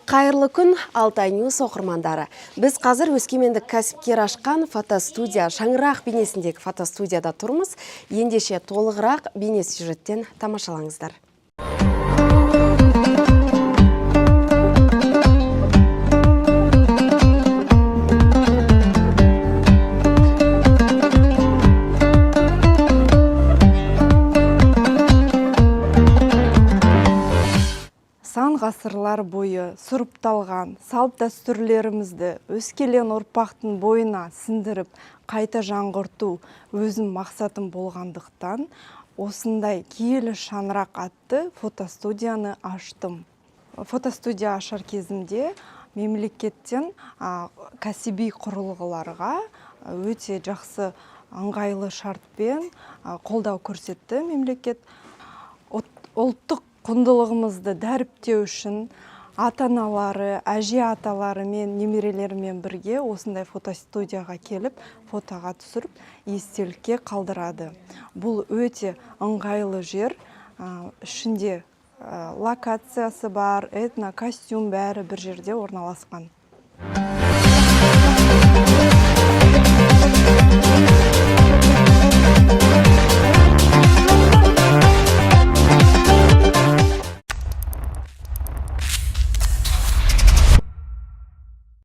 Қайырлы күн, Алтай Ньюс оқырмандары. Біз қазір өскемендік кәсіпкер ашқан фотостудия, шаңырақ бейнесіндегі фотостудияда тұрмыз. Ендеше толығырақ бейне сюжеттен тамашалаңыздар. Сан ғасырлар бойы сұрыпталған салт дәстүрлерімізді өскелең ұрпақтың бойына сіңдіріп, қайта жаңғырту өзім мақсатым болғандықтан, осындай «Киелі шаңырақ» атты фотостудияны аштым. Фотостудия ашар кезімде мемлекеттен кәсіби құрылғыларға өте жақсы, ыңғайлы шартпен қолдау көрсетті мемлекет. Ұлттық құндылығымызды дәріптеу үшін ата аналары, әже аталарымен, немерелерімен бірге осындай фотостудияға келіп, фотоға түсіріп, естелікке қалдырады. Бұл өте ыңғайлы жер, ішінде локациясы бар, этно костюм, бәрі бір жерде орналасқан.